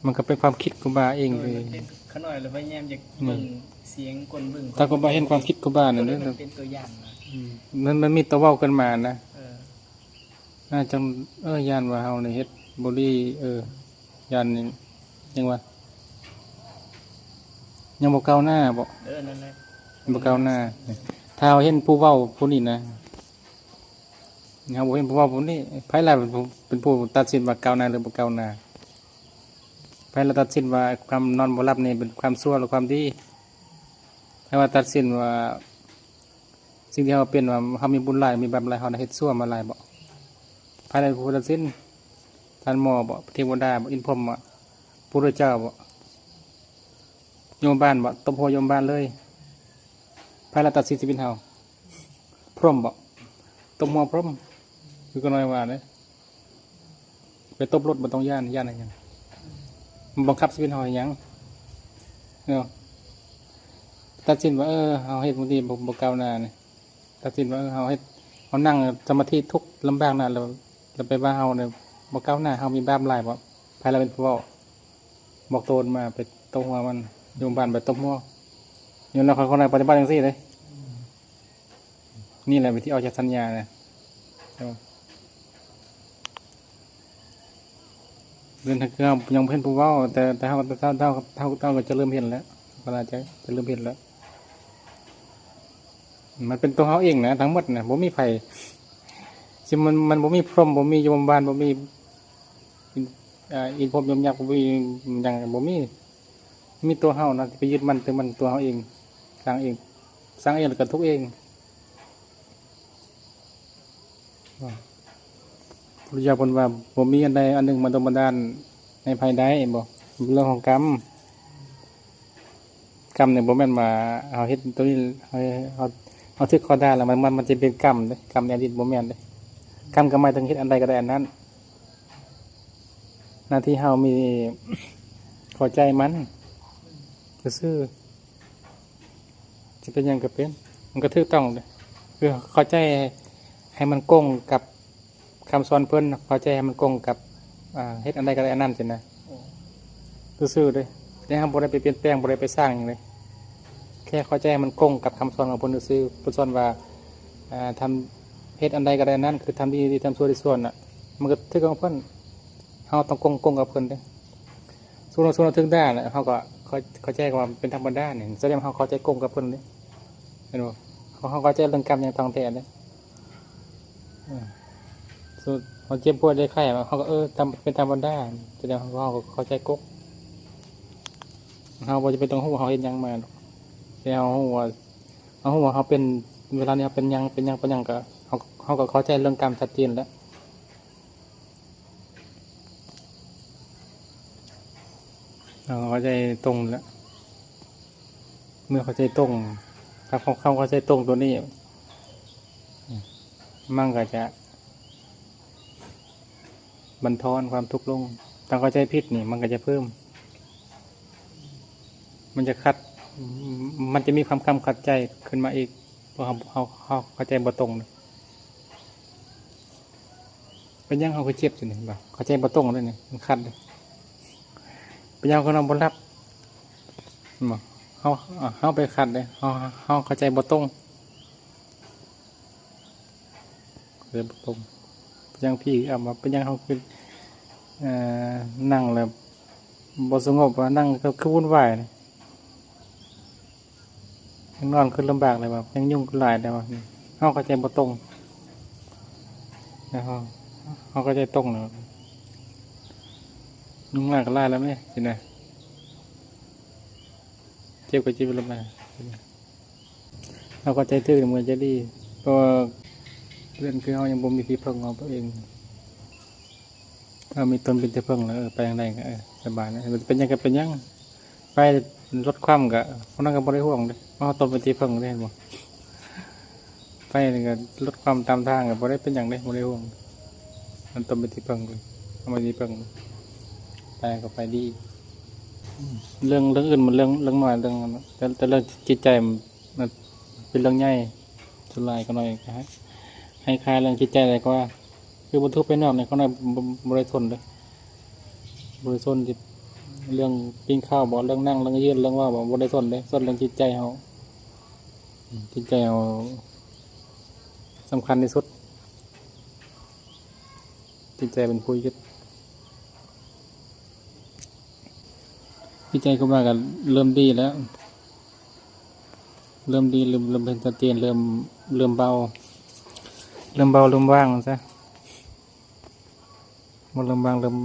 ມັນກໍເປັນຄວາມຄິດຄູບາເອງ. ໂດຍ ເອີ ມັນເປັນ ຂະນ້ອຍລະພະຍາຍາມຢາກ ອືມ ເບິ່ງສຽງ ກົ້ນເບິ່ງ ຖ້າຄູບາເຫັນຄວາມຄິດຄູບານັ້ນເດີ ເປັນຕົວຢ່າງນະ. ອືມ ມັນ ມັນມີຕົວເວົ້າຂຶ້ນມານະ. ເອີ ອາ ຈັ່ງ ເອີ ຢ້ານວ່າເຮົານີ້ເຮັດບໍ່ດີ ເອີ ຢ້ານນີ້ ຍັງວ່າ ຍັງບໍ່ກ້າວໜ້າບໍ? ເອີ ນັ້ນແຫຼະ ບໍ່ກ້າວໜ້າ. ຖ້າເຮົາເຫັນຜູ້ເວົ້າຜູ້ນີ້ນະ ເຮົາບໍ່ເຫັນຜູ້ເວົ້າຜູ້ນີ້ ໃຜລະເປັນຜູ້ ເປັນຜູ້ຕັດສິນວ່າກ້າວໜ້າ ຫຼື ບໍ່ກ້າວໜ້າ? ໃຜລະຕັດສິນວ່າຄວາມນອນບໍ່ຫຼັບນີ້ເປັນຄວາມຊົ່ວ ຫຼື ຄວາມດີ? ໃຜວ່າຕັດສິນວ່າ ສິ່ງທີ່ເຮົາເປັນວ່າເຮົາມີບຸນຫຼາຍ ມີບາບຫຼາຍ ເຮົາໄດ້ເຮັດຊົ່ວມາຫຼາຍບໍ? ໃຜລະເປັນຜູ້ຕັດສິນ? ທ່ານໝໍບໍ? ເທວະດາບໍ? ອິນພົມບໍ? ພະພຸດທະເຈົ້າບໍ? ໂຍມບານບໍ? ຕົບຫົວໂຍມບານເລີຍ. ໃຜລະຕັດສິນຊີວິດເຮົາ? ພົມບໍ? ຕົບຫົວພົມ ຄືກະນ້ອຍວ່າເດ້. ໄປຕົບລົດບໍ່ຕ້ອງຢ້ານ ຢ້ານຫຍັງ? ມັນບັງຄັບຊີວິດເຮົາໃຫ້ຫຍັງ? ເນາະ ຕັດສິນວ່າ ເອີ ເຮົາເຮັດບໍ່ດີ ບໍ່ ບໍ່ກ້າວໜ້ານີ້ ຕັດສິນວ່າ ເອີ ເຮົາເຮັດ ເຮົານັ່ງສະມາທິທຸກລຳບາກນະ ແລ້ວ ແລ້ວໄປວ່າເຮົານີ້ບໍ່ກ້າວໜ້າ ເຮົາມີບາບຫຼາຍບໍ? ໃຜລະເປັນຜູ້ເວົ້າ? ບອກໂຕນມາ ໄປຕົບຫົວມັນ ໂຍມບານໄປຕົບຫົວ. ຍ້ອນແລ້ວຂ້ອຍ ຂ້ອຍປະຕິບັດຈັ່ງຊີ້ເດ້. ນີ້ແຫຼະວິທີອອກຈາກສັນຍານະ. ເອີ ເລື່ອງ ເຮົາຍັງບໍ່ເຫັນຜູ້ເວົ້າ ແຕ່ ແຕ່ເຮົາ ເຮົາ ເຮົາ ເຮົາ ເຮົາກໍຈະເລີ່ມເຫັນແລ້ວ ກໍໜ້າຈະ ຈະເລີ່ມເຫັນແລ້ວ. ມັນເປັນຕົວເຮົາເອງນະ ທັງໝົດນະ ບໍ່ມີໃຜ ທີ່ມັນ ມັນບໍ່ມີພົມ ບໍ່ມີໂຍມບານ ບໍ່ມີ ອ່າ ອິນພົມຍົມຍັກ ບໍ່ມີຫຍັງ ບໍ່ມີ. ມີຕົວເຮົານະ ທີ່ໄປຍຶດໝັ້ນຖືໝັ້ນຕົວເຮົາເອງ ສ້າງເອງ ສ້າງເອງ ແລ້ວກໍທຸກເອງ. ພຸດທະເຈົ້າເພິ່ນວ່າ ບໍ່ມີອັນໃດອັນໜຶ່ງມາດົນບັນດານໃຫ້ໃຜໄດ້ບໍ? ເລື່ອງຂອງກຳ ກຳນີ້ບໍ່ແມ່ນວ່າເຮົາເຮັດໂຕນີ້ ເຮົາ ເຮົາ ເຮົາຖືກເຂົາດ່າແລ້ວ ມັນ ມັນ ມັນຈະເປັນກຳເດ້ ກຳໃນອະດີດບໍ່ແມ່ນເດ້. ກຳກໍໝາຍເຖິງເຮັດອັນໃດກໍໄດ້ອັນນັ້ນ. ໜ້າທີ່ເຮົາມີເຂົ້າໃຈມັນຊື່ໆ ຈະເປັນຫຍັງກໍເປັນ ມັນກໍຖືກຕ້ອງເດ້ ຄືເຂົ້າໃຈໃຫ້ມັນກົງກັບຄຳສອນເພິ່ນ ເຂົ້າໃຈໃຫ້ມັນກົງກັບ ອ່າ ເຮັດອັນໃດກໍໄດ້ອັນນັ້ນຊີ້ນະ ຊື່ໆເດ້. ແຕ່ເຮົາບໍ່ໄດ້ໄປປ່ຽນແປງ ບໍ່ໄດ້ໄປສ້າງຫຍັງເດ້ ແຄ່ເຂົ້າໃຈໃຫ້ມັນກົງກັບຄຳສອນຂອງເພິ່ນຊື່ໆ. ເພິ່ນສອນວ່າ ອ່າ ທຳ ເຮັດອັນໃດກໍໄດ້ອັນນັ້ນ ຄືທຳດີດີ ທຳຊົ່ວດີຊົ່ວນະ ມັນກໍຖືກຂອງເພິ່ນ. ເຮົາຕ້ອງກົງ ກົງກັບເພິ່ນເດ້. ສົມມຸດ ສົມມຸດເຮົາຖືກດ່າແລ້ວ ເຮົາກໍເຂົ້າ ເຂົ້າໃຈວ່າເປັນທຳມະດານີ້ ສະແດງວ່າເຮົາເຂົ້າໃຈກົງກັບເພິ່ນເດ້ ເຫັນບໍ່? ເຮົາ ເຮົາເຂົ້າໃຈເລື່ອງກຳຢ່າງທ່ອງແທ້ເດ້. ເອີ ສົມມຸດເຮົາເຈັບປ່ວຍໄດ້ໄຂ້ ເຮົາກໍ ເອີ ທຳ ເປັນທຳມະດາ ສະແດງວ່າເຮົາກໍເຂົ້າໃຈກົງ. ເຮົາບໍ່ຈຳເປັນຕ້ອງຮູ້ວ່າເຮົາເຮັດຫຍັງມາດອກ ແຕ່ເຮົາຮູ້ວ່າ ເຮົາຮູ້ວ່າເຮົາເປັນ ເວລານີ້ເຮົາເປັນຫຍັງ ເປັນຫຍັງ ເປັນຫຍັງ ກໍເຮົາ ເຮົາກໍເຂົ້າໃຈເລື່ອງກຳຊັດເຈນແລ້ວ. ເຮົາເຂົ້າໃຈຕົງແລ້ວ ເມື່ອເຂົ້າໃຈຕົງ ຖ້າເຮົາເຂົ້າໃຈຕົງຕົວນີ້ ມັນກໍຈະບັນທອນຄວາມທຸກລົງ. ຖ້າເຂົ້າໃຈຜິດນີ້ ມັນກໍຈະເພີ່ມ ມັນຈະຂັດ ມັນຈະມີຄວາມຄຳຂັດໃຈຂຶ້ນມາອີກ ເພາະເຮົາ ເຮົາ ເຮົາເຂົ້າໃຈບໍ່ຕົງ. ເປັນຫຍັງເຮົາຄືເຈັບຢູ່ນີ້ ເຫັນບໍ່? ເຂົ້າໃຈບໍ່ຕົງເດ້ນີ້ ມັນຂັດເດ້. ເປັນຫຍັງເຮົາຄືນອນບໍ່ຫຼັບ ເຫັນບໍ່? ເຮົາ ເຮົາໄປຂັດເດ້ ເຮົາ ເຮົາເຂົ້າໃຈບໍ່ຕົງ ເຂົ້າໃຈບໍ່ຕົງ. ເປັນຫຍັງຜີອຳວ່າ ເປັນຫຍັງເຮົາຄື ເອີ ນັ່ງແລ້ວບໍ່ສະຫງົບ ວ່ານັ່ງຄືວຸ່ນວາຍ ຍັງນອນຄືລຳບາກແລ້ວວ່າ ຍັງຍຸງຄືຫຼາຍແລ້ວວ່າ ເຮົາເຂົ້າໃຈບໍ່ຕົງ ເຮົາ ເຮົາເຂົ້າໃຈຕົງແລ້ວ ຍຸງຫຼາຍກໍຫຼາຍແລ້ວແມະ ຊີ້ນະ ເຈັບກໍເຈັບລະແມະ. ເຮົາເຂົ້າໃຈຖືກ ເມື່ອໃຈດີ ເພາະວ່າເລື່ອງຄືເຮົາຍັງບໍ່ມີທີ່ເພິ່ງຂອງຕົວເອງ. ເຮົາມີຕົນເປັນທີ່ເພິ່ງແລ້ວ ເອີ ໄປທາງໃດກໍ ເອີ ສະບາຍນະ ເປັນຫຍັງກໍເປັນຫຍັງ ໄຟລົດຄວາມກໍ ພວກນັ້ນກໍບໍ່ໄດ້ຫ່ວງເດ້ ເພາະເຮົາຕົນເປັນທີ່ເພິ່ງເດ້ ເຫັນບໍ່? ໄຟນີ້ກໍລົດຄວາມຕາມທາງກໍບໍ່ໄດ້ເປັນຫຍັງເດ້ ບໍ່ໄດ້ຫ່ວງ ມັນຕົນເປັນທີ່ເພິ່ງ ເຮົາມີທີ່ເພິ່ງ ໄປກໍໄປດີ. ເລື່ອງ ເລື່ອງອື່ນມັນເລື່ອງ ເລື່ອງນ້ອຍ ເລື່ອງ ແຕ່ ແຕ່ເລື່ອງຈິດໃຈມັນເປັນເລື່ອງໃຫຍ່. ສ່ວນຫຼາຍຂ້ານ້ອຍກໍໃຫ້ ໃຫ້ຄ່າເລື່ອງຈິດໃຈຫຼາຍກວ່າ ຄືບໍ່ຖືກໄປນອກນີ້ ຂ້ານ້ອຍບໍ່ ບໍ່ໄດ້ທົນເດ້ ບໍ່ໄດ້ທົນທີ່ ເລື່ອງກິນເຂົ້າບໍ ເລື່ອງນັ່ງ ເລື່ອງຢືນ ເລື່ອງເວົ້າບໍ ບໍ່ໄດ້ສົນເດ້ ສົນເລື່ອງຈິດໃຈເຮົາ. ອືມ ຈິດໃຈເຮົາສຳຄັນທີ່ສຸດ. ຈິດໃຈເປັນຜູ້ຍຶດ. ຈິດໃຈຄຸມາກໍເລີ່ມດີແລ້ວ ເລີ່ມດີ ເລີ່ມ ເລີ່ມເຫັນຊັດເຈນ ເລີ່ມ ເລີ່ມເບົາ ເລີ່ມເບົາ ເລີ່ມວ່າງຊະ. ບໍ່ເລີ່ມວ່າງ ເລີ່ມ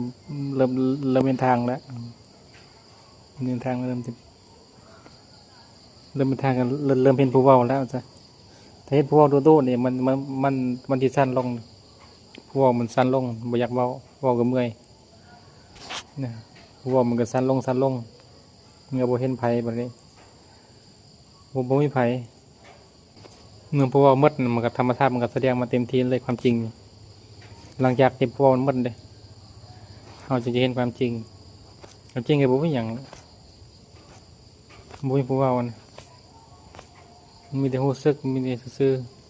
ເລີ່ມ ເລີ່ມເຫັນທາງແລ້ວ ເຫັນທາງ ເລີ່ມ ເລີ່ມເຫັນທາງ ເລີ່ມ ເລີ່ມເຫັນຜູ້ເວົ້າແລ້ວຊະ. ຖ້າເຫັນຜູ້ເວົ້າໂດດໆນີ້ ມັນ ມັນ ມັນ ມັນຊິສັ້ນລົງ ຜູ້ເວົ້າມັນສັ້ນລົງ ບໍ່ຢາກເວົ້າ ເວົ້າກໍເມື່ອຍນະ. ຜູ້ເວົ້າມັນກໍສັ້ນລົງ ສັ້ນລົງ ເມື່ອບໍ່ເຫັນໃຜບັດນີ້ ບໍ່ ບໍ່ມີໃຜ. ເມື່ອຜູ້ເວົ້າໝົດ ມັນກໍທຳມະຊາດ ມັນກໍສະແດງມາເຕັມທີ່ເລີຍ ຄວາມຈິງ. ຫຼັງຈາກທີ່ຜູ້ເວົ້າໝົດເດ້ ເຮົາຈຶ່ງຈະເຫັນຄວາມຈິງ. ຄວາມຈິງກໍບໍ່ມີຫຍັງ ບໍ່ມີຜູ້ເວົ້ານະ ມີແຕ່ຮູ້ສຶກ ມີແຕ່ຊື່ໆ.